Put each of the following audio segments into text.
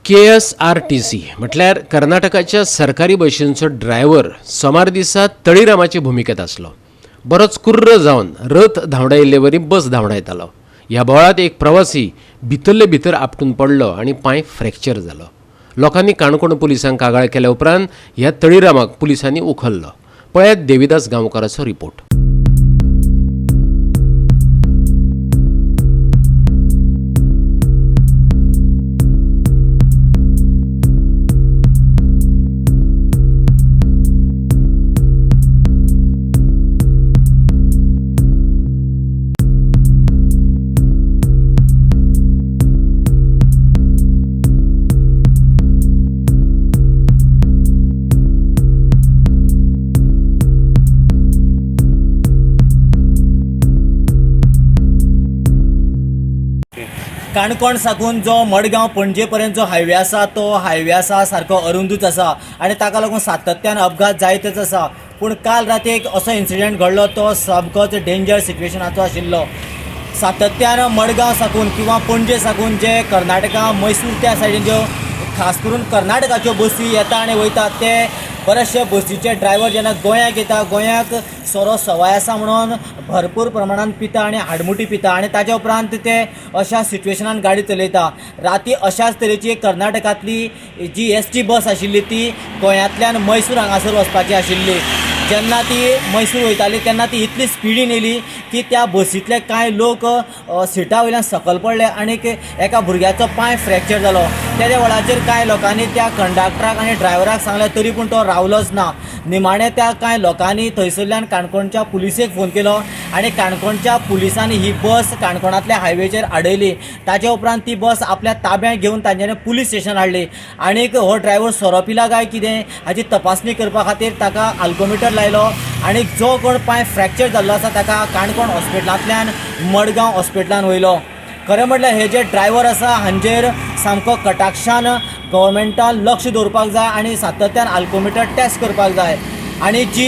KSRTC म्हटल्यार कर्नाटकाच्या सरकारी बशींचो ड्रायव्हर सोमार दिसा तळीरामाचे भुमिकेत आसलो. बरोच कुर्र जावन रथ धांवडायिल्ले वरी बस धांवडायतालो. ह्या बोवाळांत एक प्रवासी भितरले भितर आपटून पडलो आनी पांय फ्रॅक्चर जालो. लोकांनी काणकोण पुलिसांक कागाळ केल्या उपरांत ह्या तळीरामाक पुलिसांनी उखल्लो. पळयात देविदास गांवकाराचो रिपोर्ट. काणकोण साकून जो मडगांव पणजे पर्यंत जो हायवे आसा तो हायवे आसा सारको अरुंदूच आसा आनी ताका लागून सातत्यान अपघात जायतच आसा. पूण काल राती एक असो इन्सिडंट घडलो तो सामकोच डेंजर सिट्युएशनाचो आशिल्लो. सातत्यान मडगांव साकून किंवा पणजे साकून जे कर्नाटका मैसूर त्या सायडीन ज्यो खास करून कर्नाटकाच्यो बसी येता आनी वयता ते बरेचशे बसीचे ड्रायव्हर जेन्ना गोंयाक येता गोंयाक सोरो सवाय आसा म्हणून भरपूर प्रमाणान पिता आनी हाडमुटी पिता आनी ताच्या उपरांत ते अशा सिट्युएशनान गाडी चलयता. राती अशाच तरेची कर्नाटकांतली जी एस टी बस आशिल्ली ती गोंयांतल्यान मैसूर हांगासर वचपाची आशिल्ली. जेन्ना ती मैसूर वयताली तेन्ना ती इतली स्पिडीन येयली की त्या बसींतले कांय लोक सिटा वयल्यान सकयल पडले आनी एका भुरग्याचो पांय फ्रॅक्चर जालो. तेद्या वेळाचेर कांय लोकांनी त्या कंडक्टराक आनी ड्रायव्हराक सांगलें तरी पूण तो रावलोच ना. निमाणें त्या कांय लोकांनी थंयसरल्यान काणकोणच्या पुलिसेक फोन केलो आनी काणकोणच्या पुलिसांनी ही बस काणकोणांतल्या हायवेचेर आडयली. ताच्या उपरांत ती बस आपल्या ताब्यांत घेवन तांच्यांनी पुलीस स्टेशन हाडली आनी हो ड्रायव्हर सोरो पिला काय कितें हाची तपासणी करपा खातीर ताका आल्कोमिटर लायलो आनी जो कोण पांय फ्रॅक्चर जाल्लो आसा ताका काणकोण हॉस्पिटलांतल्यान मडगांव हॉस्पिटलान व्हयलो. खरें म्हटल्यार हे जे ड्रायव्हर आसा हांचेर सामको कटाक्षान गव्हर्मेंटान लक्ष दवरपाक जाय आनी सातत्यान आल्कोमिटर टेस्ट करपाक जाय. आनी जी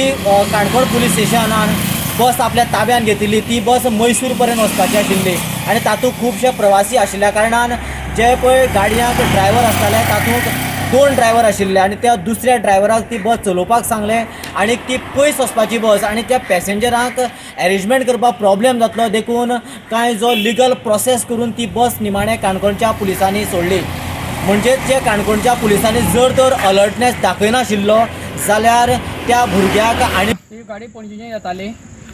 काणकोण पुलीस स्टेशनान बस आपल्या ताब्यान घेतिल्ली ती बस मैसूर पर्यंत वचपाची आशिल्ली आनी तातूंत खुबशे प्रवासी आशिल्ल्या कारणान जे पळय गाडयांक ड्रायव्हर आसताले तातूंत दोन ड्रायव्हर आशिल्ले आनी त्या दुसऱ्या ड्रायव्हराक ती बस चलोवपाक सांगलें आनी ती पयस वचपाची बस आनी त्या पॅसेंजरांक एरेंजमेंट करपाक प्रॉब्लेम जातलो देखून कांय जो लिगल प्रोसेस करून ती बस निमाणें काणकोणच्या पुलिसांनी सोडली. म्हणजेच जे काणकोणच्या पुलिसांनी जर तर अलर्टनेस दाखयनाशिल्लो जाल्यार त्या भुरग्याक आनी ती गाडी पणजेच्यान येताली,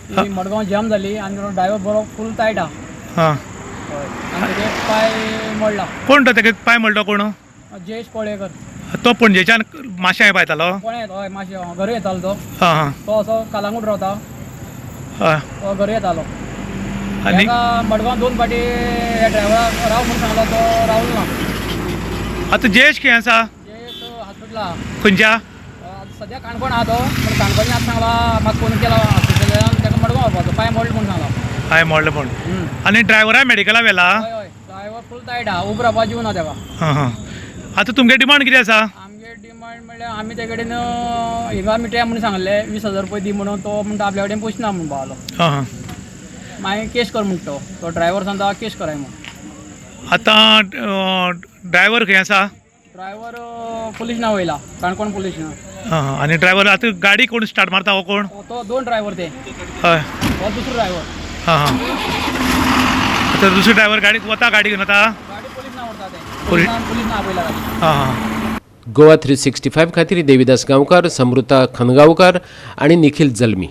ती मडगांव जॅम जाली आनी ड्रायव्हर बरो फूल तायट आहा. हां, हय, आनी तेगे पांय मोडला. कोण तो तेगे पांय मोडलो कोण? जयेश कोळेकर. तो पणजेच्यान माश्यां येतालो. कोणें येता? हय, मातशें घरा येतालो तो. हां हां, तो असो कालांगूट रावता. हय, तो घरा येतालो. आनी ताका मडगांव दोन फाटी ह्या ड्रायव्हराक राव म्हूण सांगलो, तो रावलो ना. आतां जयेश खंय आसा? जयेश हॉस्पिटला आहा. खंयच्या? सद्या काणकोण आहा तो, पूण काणकोणच्यान आतां सांगला म्हाका फोन केला हॉस्पिटलान ताका मडगांव व्हरपाचो, पांय मोडलो म्हूण सांगला. पांय मोडलो म्हूण. आनी ड्रायव्हरा मेडिकला व्हेला? हय हय, ड्रायव्हर फूल तायट आहा, उबो रावपा जीव ना ताका. हां हां, आतां तुमगे डिमांड कितें आसा? आमगे डिमांड म्हणल्यार आमी ते कडेन हिंगा मिटया म्हणून सांगले, 20,000 रुपये दी म्हणून. तो म्हणटा आपल्या कडेन पयशे ना म्हणपा लागलो. हां हां, मागीर केस कर म्हणटा तो, तो ड्रायव्हर सांगता केस कराय म्हूण. आतां ड्रायव्हर खंय आसा? ड्रायव्हर पुलीस ना वयला, काणकोण पुलीस ना. हां हां, आनी ड्रायव्हर आतां गाडी कोण स्टार्ट मारता हो कोण? तो दोन ड्रायव्हर ते. हय, हो दुसरो ड्रायव्हर. हां हां, आतां दुसरो ड्रायव्हर गाडी वता, गाडी घेवन वता. गाडी पुलीस ना व्हरता ते, पुलिसान पुलीस ना आपयला गाडी. हां हां. गोवा 365 खातीर देविदास गांवकार, समृता खनगांवकार आनी निखील जल्मी.